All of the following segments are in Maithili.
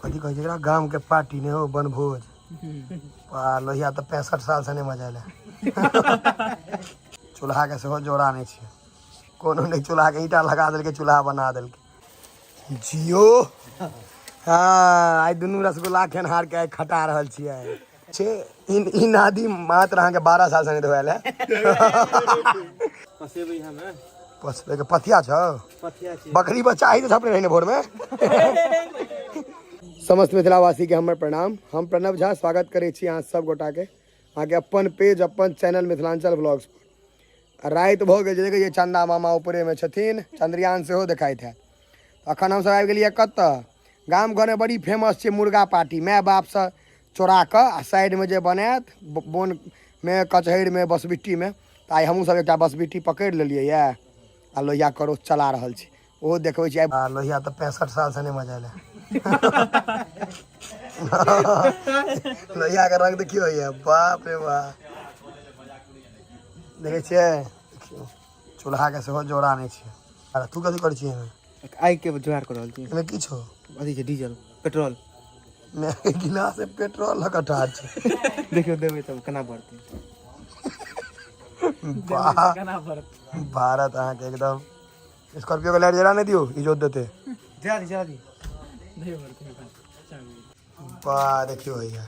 कथी कहै छै एकरा गामके पार्टी नहि हो बनभोज। आ लोहिया तऽ 65 सालसँ नहि मजायल है। चूल्हाके सेहो जोड़ा नहि छै कोनो नहि, चूल्हाके ईंटा लगा देलकै, चूल्हा बना देलकै। जियो हँ, आइ दुनू रसगुल्ला खेनहारके आइ खटा रहल छियै। छै ई नादी मात्र अहाँके 12 सालसँ नहि धोआयल है। पसेबै हमे। पसबै के पथिया छौ? पथिया छै। बकरी बच्चा ही तऽ छपने रही ने भोर में। समस्त मिथिलावासी के हमर प्रणाम। हम प्रणव झा स्वागत करै छी अहाँ सब गोटा के अहाँके अपन पेज अपन चैनल मिथिलांचल ब्लॉग्स पर। राति भऽ गेल छै, देखै छियै चंदा मामा ऊपरे में छथिन, चंद्रयान सेहो देखाइत हैत। अखन हमसब आबि गेलियै कतऽ? गाम घरमे बड़ी फेमस छै मुर्गा पार्टी। माय बापसँ चोरा कऽ आ साइडमे जे बनायत बोनमे कचहरिमे बसबिट्टीमे। तऽ आइ हमहूँ सब एकटा बसबिट्टी पकड़ि लेलियै यऽ आ लोहिया करोछ चला रहल छी, ओहो देखबै छी। आ लोहिया तऽ 65 सालसँ नहि मजायल है। लोहियाके रंग देखियौ होइए, बाप रे बाप। देखै छियै, देखियौ चूल्हाके सेहो जोड़ा नहि छै। अरे तू कथी करै छियै एहिमे? आगि के जोगाड़ कऽ रहल छी। एहिमे की छौ? अथी छै, डीजल पेट्रोल। मायके गिलास में पेट्रोल लऽ कऽ ठाढ़ छै। देखियौ देबै तब केना बढ़तै। वाह केना बढ़तै। भारत अहाँके एकदम स्कॉर्पियो के लाइट जरा नहि दियौ, इजोत देते। जरा दी, जरा दी। वाह देखियौ भैया,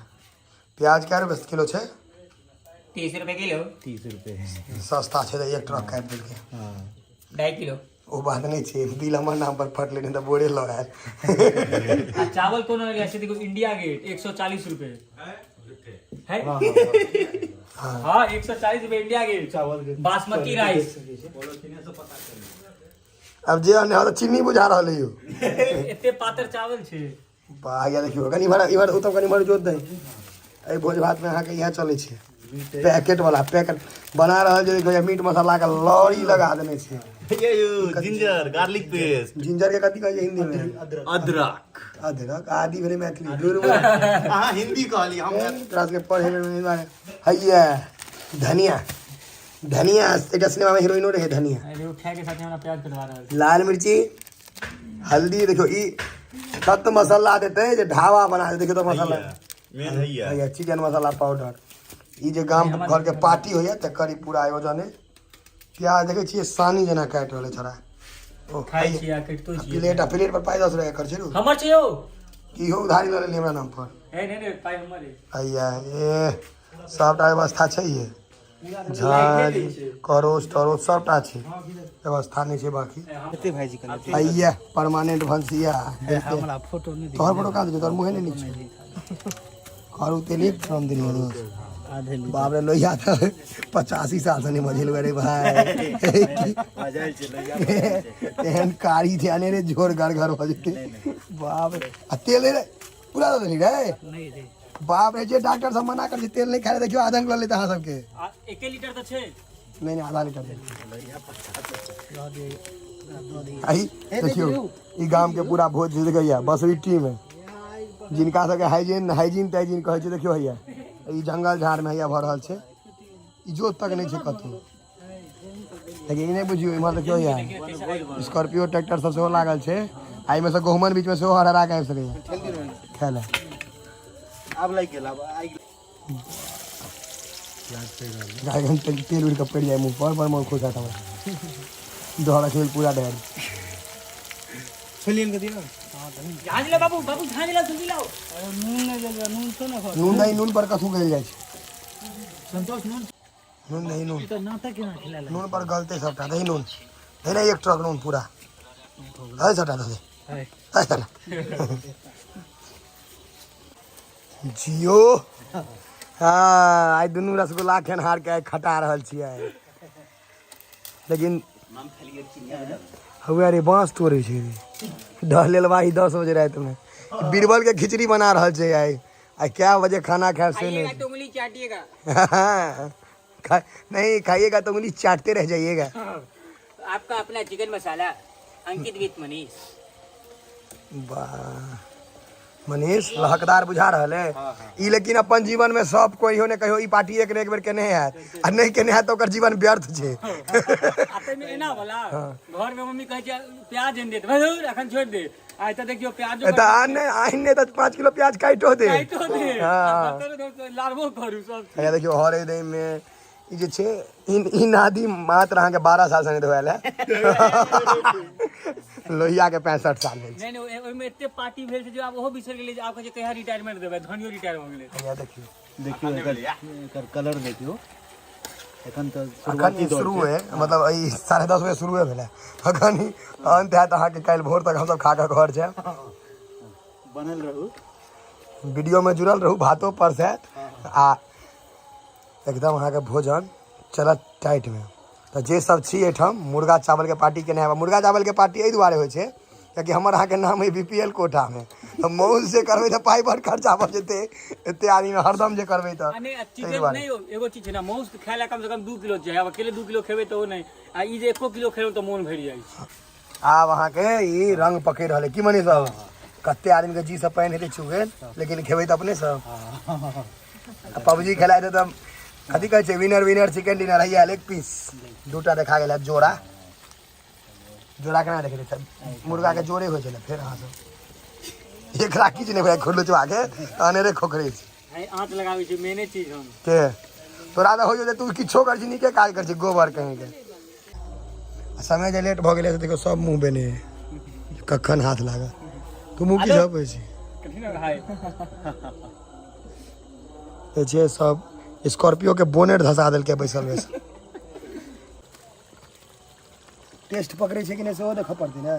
प्याज कै रुपए किलो छै? 30 रुपए किलो। 30 रुपए सस्ता छै तऽ एक ट्रक काटि देलकै। 2.5 किलो। ओ बात नहि छै, बिल हमर नाम पर फटलै, नहि तऽ बोरे लऽ आयल। आ चावल कोनो ऐसे देखो, इंडिया गेट 140 रुपए है। हाँ, 140 रुपए इंडिया गेट चावल। बासमती राइस। आब जे अने तऽ चीनी बुझा रहल है यौ। एते पातर चावल छै। वाह या देखियौ, कनि इम्हर इम्हर उतम, कनि इम्हर जोत दही। एहि भोज भात मे अहाँके इएह चलै छै, पैकेट वाला पैकेट बना रहल छै। देखियौ, मीट मसाला के लौरी लगा देने छै। Ginger garlic pest. जिंजर के कथी कहै छै हिंदी मे? अदरक। अदरक आदि भेलै मैथिली दूर। अहाँ हिंदी कहली, हम तोरा सबके पढ़े मे हैया धनिया, धनिया एकटा सिनेमा मे हीरोइनो रहै धनिया। अरे खाय के साथे हमरा प्याज कटवा रहल छै। लाल मिर्ची, हल्दी, देखियौ ई तत मसाला देतै जे ढाबा बना देतै। देखियौ तऽ मसाला मेन हैया हैया चिकन मसाला पाउडर। ई जे गाम घर के पार्टी होइया तकर ई पूरा आयोजन है। प्याज देखै छियै, सानी जेना काटि रहल है छोड़ा ओ। खाइ छी आ कटितो छी। प्लेट आ प्लेट पर पाइ 10 रुपया खर्च रू। हमर छै यौ। इहो उधारी लऽ लेली हमरा नाम पर। ए नहीं नहीं, पाइ हमर है। हैया ए सबटा व्यवस्था छै, ये झाँझ करोस तरोस सबटा छै, व्यवस्था नहि छै बाकी। कते भाईजी कने? हैया परमानेंट भनसिया। हमरा फोटो नहि। तोहर फोटो कहाँ देबै? तोहर मुँहे नहि नीक छै। करू तेल एक ड्रम देलियै दोस्त। आधे। बाप रे, लोहिया तऽ 85 साल से नहि मझेल रे भाय। एहन कारी छै, अनेरे झोर घर घर भऽ जेतै। बाप रे, आ तेल नहि रे, पूरा दऽ देली रे। नहीं रे। बाप रे, जे डॉक्टर सब मना कर छै तेल नहि खाय लए, देखियौ आदंक लऽ लेत अहाँ सबके। आ 1 लीटर तऽ छै। नहीं नहीं, आधा लीटर दे। आई देखियौ ई गाम के पूरा भोज जे देखैया बसबिट्टी में, जिनका सबके हाइजीन हाइजीन ताइजीन कहै छै, देखियौ हैया ई जंगल झाड़ में हैया भऽ रहल छै। इजोत तक नहि छै कतौ। लेकिन ई नहि बुझियौ, इम्हर देखियौ हैया स्कॉर्पियो ट्रैक्टर सब सेहो लागल छै आ एहिमे से गहुमन बीच में सेहो हरहरा के आबि सकैया खाय लए। आब लागि गेल, आब आगि। गाय तेल तेल उड़ि कऽ पड़ि जाय मुँह पर, बड़ मन खुश हैत हमरा। दह रखबै पूरा ढेर। छोलियन के दियौ। झाँझ ले बाबू, बाबू झाँझ ला, जल्दी लाओ। नून दही, नून पर कथू गलि जाइ छै। संतोष नून। नून दही, नून। तऽ नाटक केना खिला? नून पर गलतै सबटा। दही नून, दही ने एक ट्रक नून पूरा दही, सबटा दही दही सबटा। जियो हँ, आइ दुनू रसगुल्ला खेनहार के आइ खटा रहल छियै। लेकिन हौआ रे, बाँस तोड़ै छै रे डहलेलवाही। 10 बजे रातिमे बीरबल के खिचड़ी बना रहल छै आइ। आइ कै बजे खाना खायब से नहीं। तो उंगली चाटिएगा। नहीं खाइएगा तो उंगली चाटते रह जाइएगा। आपका अपना चिकन मसाला अंकित विथ मनीष। वाह मनीष, लहकदार बुझा रहल है ई। लेकिन अपन जीवन में सब कहियो ने कहियो ई पार्टी एक ने एक बेर केने हैत आ नहि केने हैत तऽ ओकर जीवन व्यर्थ छै। आ ताहिमे एना वाला, घर में मम्मी कहै छै प्याज आनि दे, तऽ भाइ अखन छोड़ि दे। आइ तऽ देखियौ प्याजो एतऽ आन नहि आइन नहि तऽ 5 किलो प्याज काटियो दे। काटियो दे। हाँ। लारबो करू सब। हैया देखियौ हरैद एहिमे ई जे छै ई नादी मात्र अहाँके 12 साल से नहि धोएल है। लोहिया के 65 साल भेल छै। नहि नहि, ओहिमे एते पार्टी भेल छै जे आब ओहो बिसरि गेलै जे आब कहै छै कहिया रिटायरमेंट देबै, धनियो रिटायर भऽ गेलै। हैया देखियौ। देखियौ एकर कलर देखियौ। एखन तऽ अखन शुरुआती ई दौर शुरू छै। है, मतलब ई 10:30 बजे शुरू भेलै। अखन ई अंत हैत अहाँके काल्हि भोर तक हमसब खा कऽ घर जायब। बनल रहू, वीडियो में जुड़ल रहू, भातो परसायत आ एकदम अहाँके भोजन चलत टाइट में। तऽ जे सब छी एहिठाम मुर्गा चावल के पार्टी केने हैब। मुर्गा चावल के पार्टी एहि दुआरे होइ छै कियाकि हमर अहाँके नाम अइ BPL कोटा में, तऽ मौज से करबै तऽ पाइ बड़ खर्चा भऽ जेतै एते आदमी में, हरदम जे करबै तऽ। आ नहि, आ ताहि चिकन दुआरे। नहि, एगो चीज छै ने, मौस खाय लए कम से कम 2 किलो चाही। आब अकेले 2 किलो खेबै तऽ ओ नहि, आ ई जे 1 किलो खेलहुँ तऽ मोन भरि जाइ छै। आब अहाँके ई रंग पकड़ि रहल है की मनीष बाबू? कते आदमी के जी से पानि हेतै छुगेल, लेकिन खेबै तऽ अपने सब। आ पबजी खेलाइ तऽ कथी कहै छै, विनर विनर चिकन डिनर। हैया एक पीस दूटा देखा गेल है, जोड़ा जोड़ा केना देखेबै? मुर्गा के जोड़े होइ छै ने। फेर अहाँ सब एकरा किछु नहि होइ, खुरलुचवा के अनेरे खोखरे छै। आँच लगाबै छै मेने चीज हम के तोरा तऽ होइ जे तू किछो कर छी, नीके काज कर छी, गोबर कहीं के। समय जे लेट भऽ गेलै तऽ देखियौ सब मुँह बेने कखन हाथ लागल। तू मुँह की झपै छी? कथी ने भाई जे सब स्कॉर्पियो के बोनेट धसा देलकै बैसल बैसल। टेस्ट पकड़ै छै कि नहि सेहो देखऽ पड़तै ने।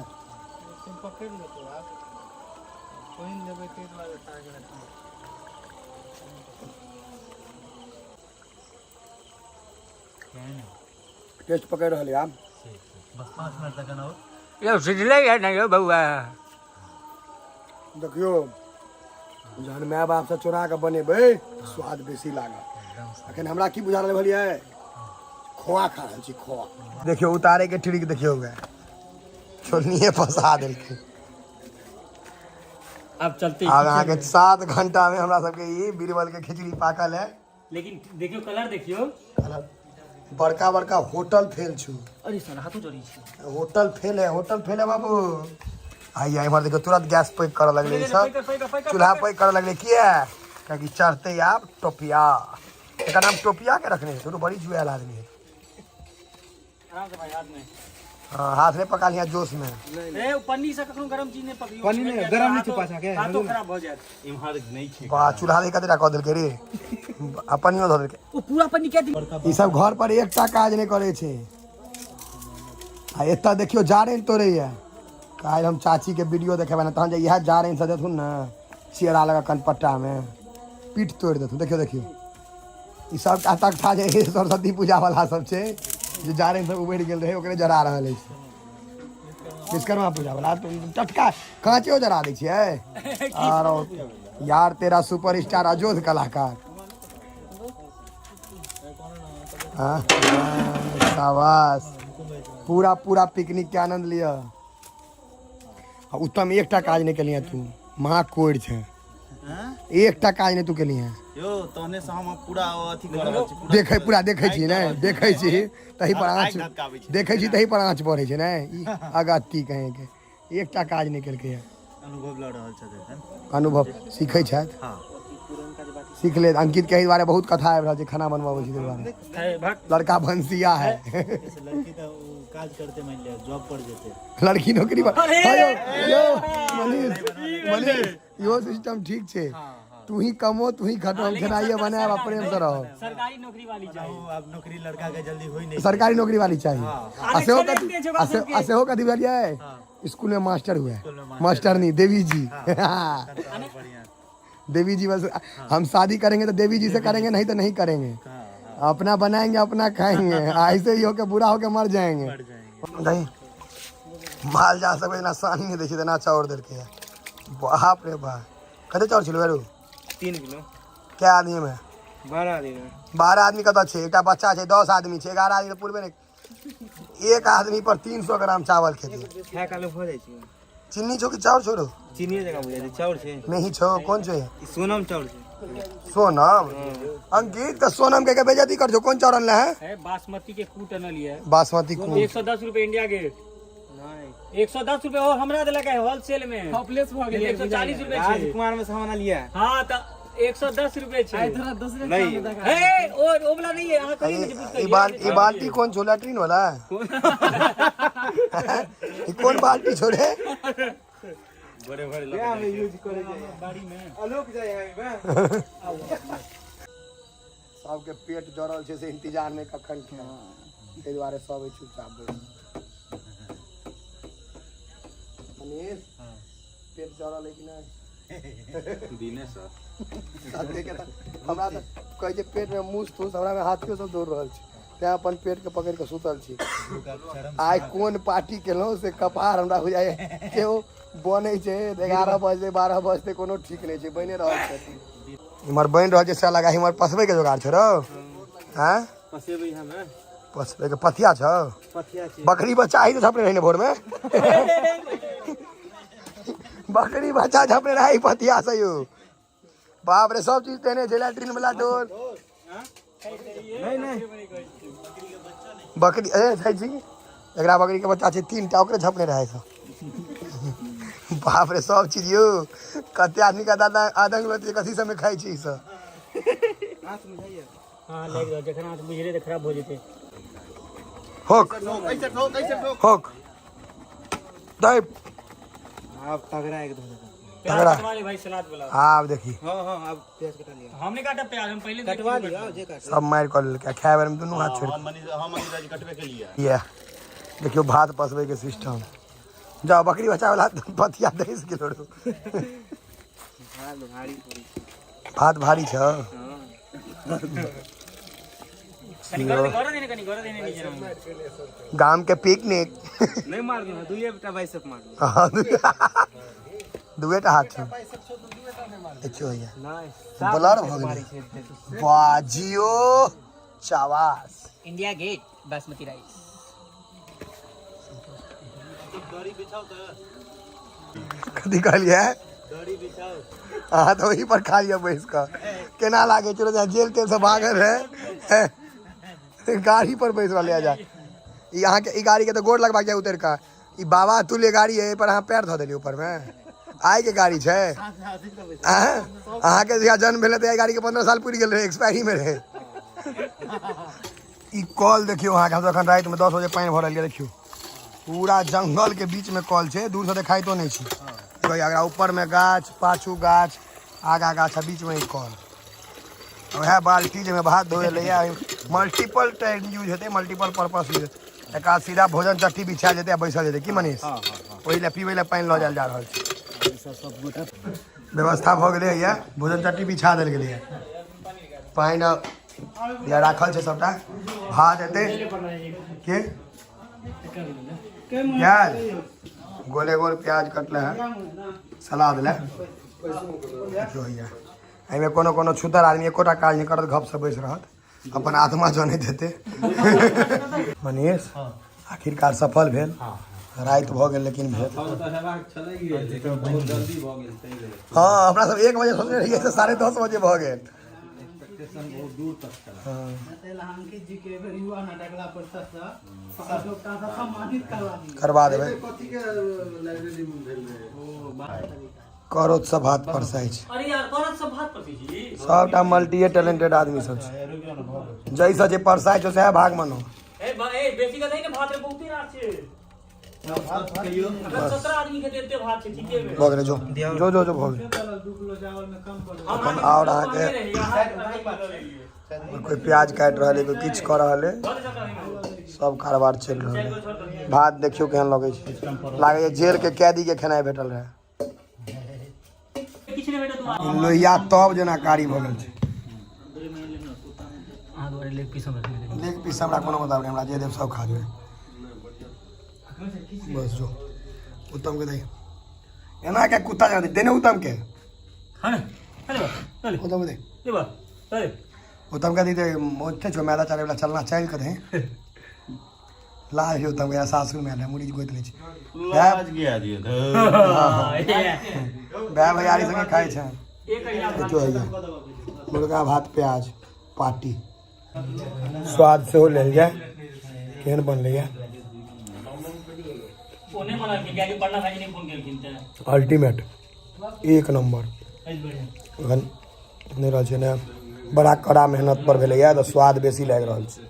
पकड़ि लेतौ आब, पानि देबै ताहि दुआरे ताकि रखने। टेस्ट पकड़ि रहल आब। बस 5 मिनट तक और। यौ सिझलै है ने यौ बौआ? देखियौ जहन माय बापसँ चोरा कऽ बनेबै स्वाद बेसी लागत। अखन हमरा की बुझा रहल भेलियै, खोआ खा रहल छी, खोआ। देखियौ उतारे के ट्रिक देखियौ, छोलनिये फंसा देलकै। अब चलते आब अहाँके 7 घंटा में हमरा सबके ई बीरबल के खिचड़ी पाकल है। लेकिन देखियौ कलर देखियौ, कलर बड़का बड़का होटल फेल छु। अरे सर हाथो जड़ी छै। होटल फेल है, होटल फेल है बाबू। आइया इम्हर देखियौ तुरंत गैस पैक करऽ लगलै ई सब, चूल्हा पैक करऽ लगलै। किया? कियाकि चढ़तै आब टोपिया। एकर नाम टोपिया के रखने है, बड़ी जुआयल आदमी है। आराम से भाई, हाथ में। हाँ, हाथ में पका लिया जोश में। ए पन्नी से कखनो गरम चीज नहीं पकड़ियो। पन्नी नहीं, गरम नहीं छै पाछा के। हाथो खराब भ जायत। इम्हर नहीं छै। वाह, चूल्हा दे कतेटा कऽ देलकै रे, आ पन्नियो धऽ देलकै। ओ पूरा पन्नी के दिन। ई सब घर पर एकटा काज नहि करै छै। आ एतऽ देखियौ जारनि तोड़ैया। काल्हि हम चाची के वीडियो देखेबै ने, तहन जे इएह जारनि से देथुन ने चेरा लगा कनपट्टा में पीठ तोड़ि देथुन। देखियौ देखियौ ई सब तख्ता जे सरस्वती पूजा वाला सब छै जे जारनि सब उबरि गेल रहै ओकरे जरा रहल अछि। विश्वकर्मा पूजा वाला टटका काँचो जरा दै छियै। आरो यार तेरा सुपर स्टार अजोध कलाकार। हाँ, शाबाश, पूरा पूरा पिकनिक के आनंद लिअ। आ उत्तम एकटा काज नहि केलियै तू, महा कोरि छै। एकटा काज नहि तू केलियै। यौ तहने से हम पूरा अथी कर रहल छी, पूरा देखै पूरा देखै छी ने, देखै छी तही पर आँच आगि धधकाबै छै। देखै छी तही पर आँच बढ़ै छै ने। ई अगत्ती कहीं के एकटा काज नहि केलकै। अनुभव लऽ रहल छथि एखन, अनुभव सीखै छथि। हाँ सीख ले। अंकित के एहि दुआरे बहुत कथा आबि रहल छै, खाना बनबाबै छै ताहि दुआरे। लड़का भनसिया है। लड़की तऽ काज करते, मान लिअ जॉब पर जेतै। लड़की नौकरी पर। हाँ, यौ मनीष मनीष इहो सिस्टम ठीक छै, तू ही कमो तू ही खटो, हम खेनाइए बनायब आ प्रेम से रहो। सरकारी नौकरी वाली चाहिए। आब नौकरी लड़का के जल्दी होई नहीं। सरकारी नौकरी वाली चाहिए। आ सेहो कथी, आ सेहो कथी भेलियै, स्कूल में मास्टर हुए, मास्टर नहीं देवी जी। देवी जी बस, हम शादी करेंगे तो देवी जी से करेंगे, नहीं तो नहीं करेंगे। अपना बनाएंगे अपना खाएंगे, ऐसे ही होके बुरा होके मर जाएंगे। नहीं माल जा सब एना सानी नहीं दै छै तेना चाउर देलकै। बाप रे बाप, कते चाउर छिलो बेरू? 3 किलो। क्या आदमी में? 12 आदमी में। 12 आदमी कतऽ छै? एकटा बच्चा छै, 10 आदमी छै, 11 आदमी तऽ पुरबे नहि। एक आदमी पर 300 ग्राम चावल खेतै। खाय काल भऽ जाइ छै। चीनी छौ कि चाउर छौ? चीनी जकाँ बुझाइ छै, चाउर छै। नहीं छौ, कोन छै? ई सोनम चाउर छै। सोनम? अंकित तऽ सोनम के बेइज्जती कर छौ, कोन चाउर अनले है? है बासमती के कूट अनलियै। बासमती कूट 110 रुपए इंडिया गेट। 110 रुपए और हमरा देलक है होलसेल में। हॉपलेस भऽ गेलै। 140 रुपए छै। राजकुमार में से हम लिया। हाँ, तऽ 110 रुपए छै। आइ तोरा दोसरे काम में देखा। हे, ओ ओ वाला नहीं है, अहाँ कहियो ने जे पूछ ई बाल ई बाल्टी कोन छौ? लैट्रिन वाला? ई कोन बाल्टी छौ रे? बड़े बड़े बियाह में यूज करे जाए बाड़ी में आलोक जाए है बे। सबके पेट जरल छै से इंतजार नहि कखन खाय, ताहि दुआरे सब एहि चुपचाप बैस। मनीष, पेट जरल है कि नहि? दिने सर। देखे तऽ हमरा तऽ कहै छै पेट में मूस तूस, हमरा में हाथियो सब दौड़ रहल छै, तें अपन पेट के पकड़ि कऽ सुतल छी। आइ कोन पार्टी केलहुँ से कपार हमरा बुझाइए केओ बनै छै। 11 बजते, 12 बजते, कोनो ठीक नहि छै, बनि रहल छै। इम्हर बनि रहल छै सएह लगा। इम्हर पसबै के जोगाड़ छै रौ? आँय? पसेबै हमे। पसबै के पथिया छौ? पथिया छै। बकरी बच्चा ही तो झपने रही ने भोर में, बकरी बच्चा झपने रही पथिया से यो। बाप रे, सब चीज तेने छै, लैट्रिन वाला डोल। नहीं नहीं। बकरी ए छै छी, एकरा बकरी के बच्चा छै 3 टा, ओकरे झपने रहे सब। बाप रे, सब चीज यो। कते आदमी के दादा आदंक लगतै, कथी सब में खाइ छै ई सब। हाथ में जाइए। हाँ, लागि रहल, जखन हाथ बुझले तऽ खराब भऽ जेतै। होक होक दै। अब तगड़ा एकदम। प्याज तगड़ा। कटवा ले भाई, सलाद वाला। आब देखी। हाँ हाँ, अब प्याज कटा लिया। हम नहीं काटा प्याज, हम पहले कटवा लिया जे काट। सब मारि कऽ लेलकै, खाय बेर में दुनू हाथ छोड़ि। हम मनीष, हम मनीष राज कटबे के लिए। इएह देखियौ भात पसबै के सिस्टम। जाओ, बकरी बच्चा वाला पथिया दहिस गेलो रौ। भात भारी पड़ी। भात भारी छ। कनि गरम देने, कनि गरम देने नीचे। गाम के पिकनिक। नहीं मारलू, दुइये टा बाइसेप मारलू। दुएटा हाथ छै, देखियौ भैया। नहीं। ब्लर भऽ गेलै। वाह जियो, चावास। India Gate basmati rice. दरी बिछाओ तऽ। कथी कहलियै? दरी बिछाओ। अहाँ तऽ ओही पर खा लिअ बैस कऽ। केना लागै छै? जेना जेल तेल से भागल रहे, गाड़ी पर बैस रहलै जा। ई अहाँके ई गाड़ी के तऽ गोड़ लगबाक चाही उतरि कऽ। ई बाबा तुल्य गाड़ी है, एहि पर अहाँ पैर धऽ देलियै ऊपर मे। आइ के गाड़ी छै? आँय? अहाँके जहिया जन्म भेलै तऽ एहि गाड़ी के 15 साल पुरि गेल रहै, एक्सपायरी मे रहै। ई कल देखियौ अहाँके। हम एखन रातिमे 10 बजे पानि भरल देखियौ, पूरा जंगल के बीच में कल छै, दूर से देखाइतो नहि छै। देखियौ, एकरा ऊपर में गाछ, पाछू गाछ, आगा गाछ आ बीच में ई कल। वएह बाल्टी जाहिमे भात धोए लैया, मल्टीपल टाइम यूज हेतै, मल्टीपल पर्पस यूज। एक सीधा भोजन चट्टी बिछायल जेतै आ बैसल जेतै। की मनीष? ओहि लए पीबै लए पानि लऽ जायल जा रहल छै। व्यवस्था भऽ गेलै या, भोजन चट्टी बिछा देल गेलैया, पानि या राखल छै सबटा। भात हेतै के प्याज गोले गोल प्याज कटले है सलाद ले। देखियौ हैया, एहिमे कोनो कोनो छूतर आदमी एकोटा काज नहि करत, गप से बैस रहत, अपन आत्मा जनैत हेतै। मनीष, आखिरकार सफल भेल। राति भऽ गेल लेकिन भेल। बहुत जल्दी भऽ गेल ताहि लेल। हँ, हमरा सब 1 बजे सोचने रहियै तऽ 10:30 बजे भऽ गेल। एक्सपेक्टेशन बहुत दूर तक छल। अंकित जी के बेर युवा नाटकला परिषद से सम्मानित करवा दिए। करवा देबै। कथी के लाइब्रेरी में भेल रहे? करौत सब भात परसाइ छै। अरे यार, करत सब भात परसै छी। सबटा मल्टीए टैलेंटेड आदमी सब छै। जैसे जे परसाइ छै सएह भाग मनो। ए ए बेसी का नहीं ने, भात रे बहुते रास छै। 17 आदमी के एते भात छै, ठीके में। भऽ गेलै, जो जो जो जो, भऽ गेल। 2 किलो चावल में कम पड़ल। एखन आओर अहाँके कोई प्याज काटि रहल है, कोई किछु कऽ रहल है, सब कारोबार चलि रहल है। भात देखियौ केहन लगै छै, लागै छै जेल के कैदी के खेनाइ भेटल रहै। किछु नहि भेटत। ई लोहिया तब जेना कारी भऽ गेल छै। अहाँ दुआरे लेग पीस हम रखने रही। लेग पीस हमरा कोनो मतलब नहि, हमरा जे देब सब खा जेबै। बस जो, उत्तम के दही। एना के कुत्ता जेना देने उत्तम के। हाँ ने, अरे बा, अरे। उत्तम के दे। ले बा, अरे। उत्तम के दी दे, ओते छौ मैदा चारे वाला चलना चालि कऽ दही। लाज उत्तम के, सासुर में आयल है, मुड़ी गोति लै छै। लाज गया दिए। भाय भैयारी संगे खाइ छै। एक अरिया भात। देखियौ हैया, मुर्गा भात प्याज पार्टी। स्वाद सेहो लेल जाय, केहन बनलैया। ओने बनल कियाकि पन्ना भाईजी नहि फोन केलखिन तऽ अल्टीमेट एक नम्बर। अछि बढ़िया। एखन नहि रहल छै ने, बड़ा कड़ा मेहनत पर भेलैया, तऽ स्वाद बेसी लागि रहल छै।